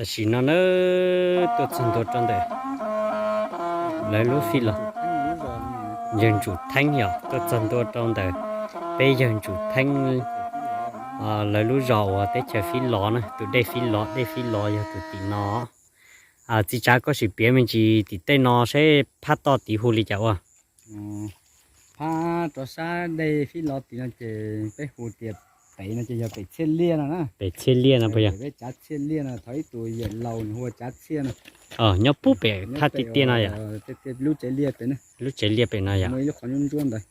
Tam sim no na, tuaj txog ntua rau ntawm lawv lub fib los, yawg Ntsum Theeb yog tuaj txog ntua rau ntawm peb yawg Ntsum Theeb lawv lub zos uas teb chaws fib los na, tus dej fib los, dej fib los yog tus tim no. Txiv Tsav, koj sim piav me ntsis tim tej no seb phab toj tid hu li cas ua? Phab rov sab dej fib los tid no ces peb hu tias pem no ces yog pem Txhiaj Liaj no na. Pem Txhiaj Liaj no puas yog? Peb tsav Txhiaj Liaj no, thaum ib tug yawm laus nws hu ua Tsav Txhiaj no. Nyob pub pem phab tiaj tiaj no yom? Lub tsev liaj pem na. Lub tsev liaj pem no yom? Muaj ib lub qhov ntsuab ntsuab ntawd.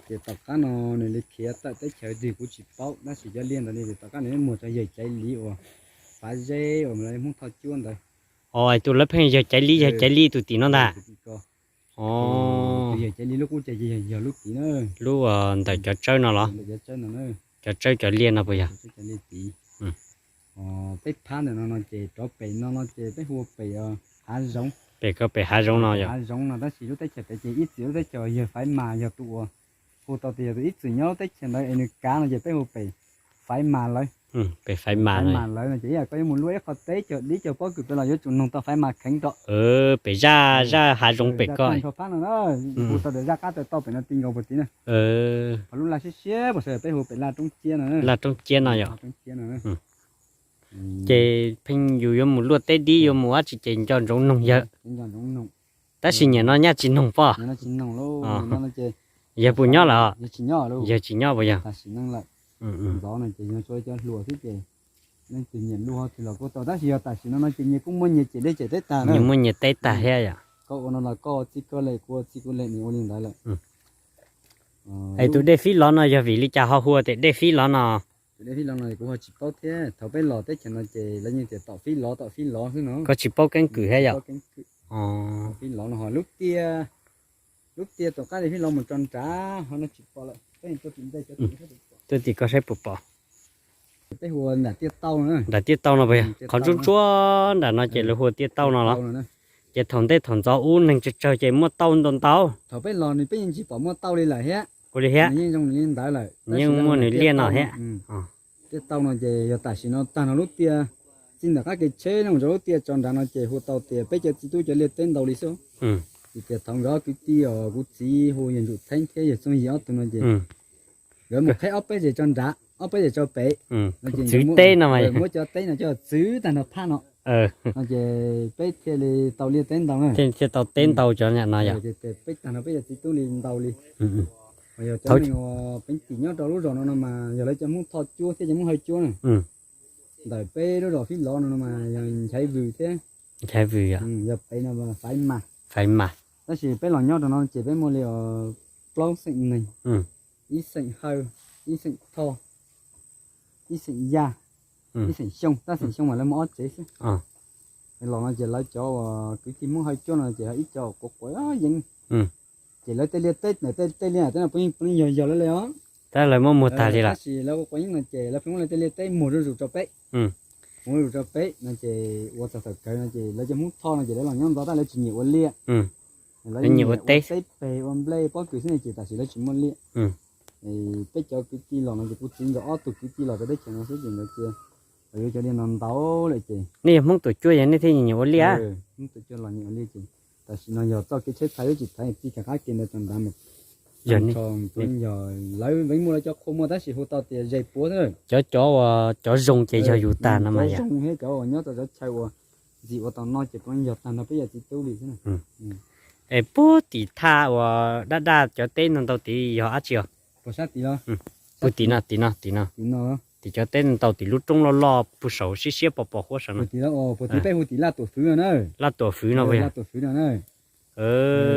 Ces tom qab no nws li khiav tawm teb chaws twg kuv tsis paub, tab sis cov liaj ntawd li tom qab nws muag rau yawg Caiv Lis uas Fav Zeb uas lawv Hmoob Thoj Cuab ntawd. Tus lawv pheej yawg Caiv Lis, yawg Caiv Lis tus tim no ntag. Tus yawg Caiv Lis lub qub ces yog lub tid na. Lub ntawm cov tsawb no los? Cov tsawb cov liaj no puas yog? Peb phab ntawm no no ces rov pem no no ces peb hu ua pem Hav Zoov. Pem ko pem Hav Zoov no yog? Hav Zoov no tab sis lub teb chaws pem ces ib txwm lub teb chaws yawg Faiv Mas yog tus uas hu tau tias yog tus ib txwm nyob lub teb chaws ntawd es nws kav no ces peb hu pem Faiv Mas lawv. Pem Faiv Mas lawv no ces ib yam koj yuav mus luaj ib qho teb chaws dib caug pob kws pem los yuav tsum noog tau Faiv Mas kheev rau. Pem zaj, zaj Hav Zoov pem ko. Nrho phab no na, hu tau tias zaj qab taw tau pem no ti nkaus puag tid na. Qhov lub laj siab siab puas sawv peb hu pem Laj Roob Ciab no. Laj Roob Ciab no yog? Ces pheej yus yuav mus luaj teb dib yuav mus dab tsi ces nco ntsoov noog yawg. Tab sis nyam no nyaj tsis noog pob. Yawg puas nyob lawm? Yawg tsis nyob puas yog? Ntxov no ces yog tsuas cov hluas xwb ces leej twg nyiam luaj twg los kuj tau, tab sis yog tam sim no no ces nyias kuj muaj nyias cem dej cem teb tag. Nyias muaj nyias teb tag thiab yom? Koj ua no los koj ua txij koj lem, kuv ua txij kuv lem, nws ua li ntawd lawm. Es tus dej fib los no yog vim li cas ho hu tias dej fib los no? Tus dej fib los no kuv ho tsis paub thiab, thaum peb los teb chaws no ces lawv yeej tias tom fib los tom fib los xwb no. Koj tsis paub keeb kwm thiab yom? Fib los no ho lub tiaj, lub tiaj tom qab li fib los mus tso nrad ho no tsis pom lawm. Tuaj tim koj saib puas pom. Peb hu ua nram tiaj tauj no. Nram tiaj tauj no puas yog? Qhov ntsuab ntsuab nram no ces lawv hu ua tiaj tauj no los? Ces thaum ntej thaum ntxov ub neeg tsawg tsawg ces muaj tauj ntau ntau. Thaum peb los nws peb yeej tsis pom muaj tauj li lawm thiab. Ua li thiab? Nws yeej zoo li ntawd lawm, yeej muaj nws liaj no thiab. Tiaj tauj no ces yog tam sim no tag no lub tiaj, txij ntawm qab kev tsheb no mus rau lub tiaj tso nrad no ces hu tau tias peb cov txiv tub cov liaj teb ntau li xwb. Vim tias thaum nkawd ob kwv tij os, kuv txiv hu yawg Ntsum Theeb thiab yawg Txooj Yim ob tug no ces nkawd mus qheb ob peb zes tso nrad, ob peb zes tso pem. Txwv teb no, muab cov teb no coj txwv tag nrho phab no. No ces peb thiaj li tau liaj teb ntau na. Thiaj tau teb ntau cov no yog? Peb tag nrho peb cov txiv tub li ntau li. Yog cov neeg uas peev tim nyob rau lub zos no no mas yog lawv cov Hmoob Thoj Cuab thiab cov Hmoob Hawj Cuab na. Ntawm peb lub zos Fib Lov no no mas yog Nchaiv Vws thiab. Nchaiv Vws yog? Yog pem no Faiv Mas. Faiv Mas. Tab sis peb los nyob rau no ces peb muaj li plaub xeem neeg, ib xeem Hawj, ib xeem Thoj, ib xeem Yaj, ib xeem Xyooj, tab xeem Xyooj mas lawv muaj ob tsev xwb. Los no ces lawv cov uas kwv tij Hmoob Hawj Cuab no ces ib co quav quav yeeb, ces lawv tej liaj teb, tej liaj teb no puav leej yog yog lawv li os. Tab lawv muab muag tag li lawm. Tab sis lawv quav quav yeeb no ces lawv pheej muab lawv tej liaj teb muag zuj zus rau peb. Muag zuj zus rau peb no ces ua txog thaum kawg no ces lawv cov Hmoob Thoj no ces lawv los nyob ntxov tab lawv tsis nyiam ua liaj. Lawv nyiam ua teb, teb peg ua nplej pob kws xwb no ces tam sim lawv tsis muaj liaj. Peb cov kwv tij los no ces kuv txiv nkawd ob tug kwv tij los rau teb chaws no xwb ces nkawd cia yuav cov liaj no ntau lawm ces. Nej yog Hmoob Tuam Cuaj yog nej thiaj nyiam ua liaj? Hmoob Tuam Cuaj los nyiam ua liaj ces tam sim no yog txoj kev tsheb thaiv wb tsis thaiv tij khas qab ke ntawd rau nrad mas. Yog, yog lawv veev muaj lawv cov qhua muaj tab sis hu tau tias zes puav xwb. Cov, cov uas cov zoo ces yog yus tag no mas yog zoo thiab cov uas nyob rau cov chaw uas ntxim ua tau no ces puav leej yog tag nrho peb yog txiv tub li xwb. Es puag tim thaj uas daj daj cov teb ntau ntau tid yog dab tsi os? Puag sab tid los? Puag tim no, tim no, tim no. Tim cov teb ntau tim lub roob loj loj puag saud siab siab pos pos huab saud no. Puag tim peb hu tim Laj Tuam Fwv no na. Laj Tuam Fwv no puas yog? Laj Tuam Fwv no na.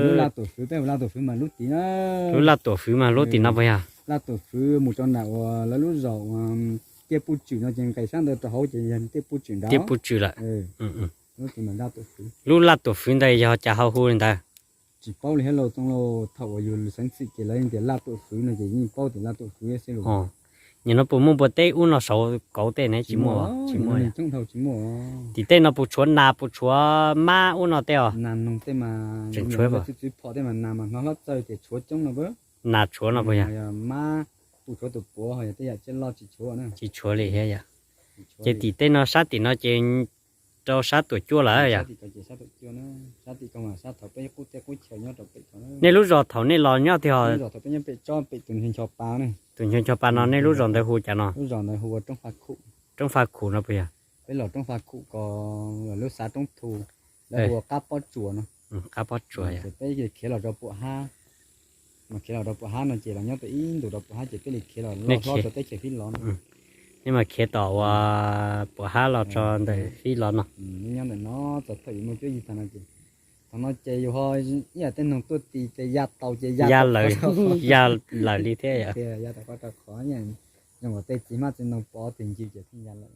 Lub Laj Tuam Fwv, peb hu Laj Tuam Fwv mas lub tim na. Lub Laj Tuam Fwv mas lub tim no puas yog? Laj Tuam Fwv mus rau nram uas lawv lub zos uas Tiaj Puj Tswm no ces nqes sab ntawd rau hauv ces yog Tiaj Puj Tswm nrad. Tiaj Puj Tswm lawm. Lub Laj Tuam Fwv ntawd yog cas ho hu li ntawd? Tsis paub li thiab lauj, txooj lauj, thaum uas yus xeev txwm ces lawv tias Laj Tuam Fwv no ces yeej paub tias Laj Tuam Fwv xwb lauj. Nim no puas muaj npua teb ub no saud kauv tej ne? Tsis muaj, tsis muaj. Tim tej no puas tshuav nas puas tshuav mab ub no tej os? Nas noog tej mas tseem tshuav, txwv phom tej mas nas mas hnov hlob txawj ces tshuav coob no. Nas tshuav no puas yog? Mab puas tshuav tus puav, ho yog tej yam tsiaj loj tsis tshuav na. Tsis tshuav li thiab yom. Ces tim tej no sab tim no ces rau sab Tuam Cuaj lawm yom? Nej lub zos thaum nej los nyob twg? Tus ncho ncho pa no nej lub zos ntawd hu cas no? Roob Faj Khum no puas yog? Peb los Roob Faj Khum ko, lub xav Roob Thu, lawv hu ua Qab Pob Tsuas no. Qab Pob Tsuas yom. Peb khiav los rau Puam Hab, mas khiav los rau Puam Hab no ces los nyob tau ib ntus rau Puam Hab ces peb li khiav los loj hlob rau teb chaws Fib Lov no. Nej mas khiav tom uas Puam Hab los tso ntawm Fib Lov no. Nyob ntawm no txog thaum yuav mus cuab yig tag no ces, thaum no ces yus ho ib yam tej noog tuaj tis ces ya tau ces ya lawm, ya lawm li thiab yom. Ya tau qhov rau qhov zoo nkaus tej txiv hmab txiv ntoo pov tis ncig ces pheej ya lawm.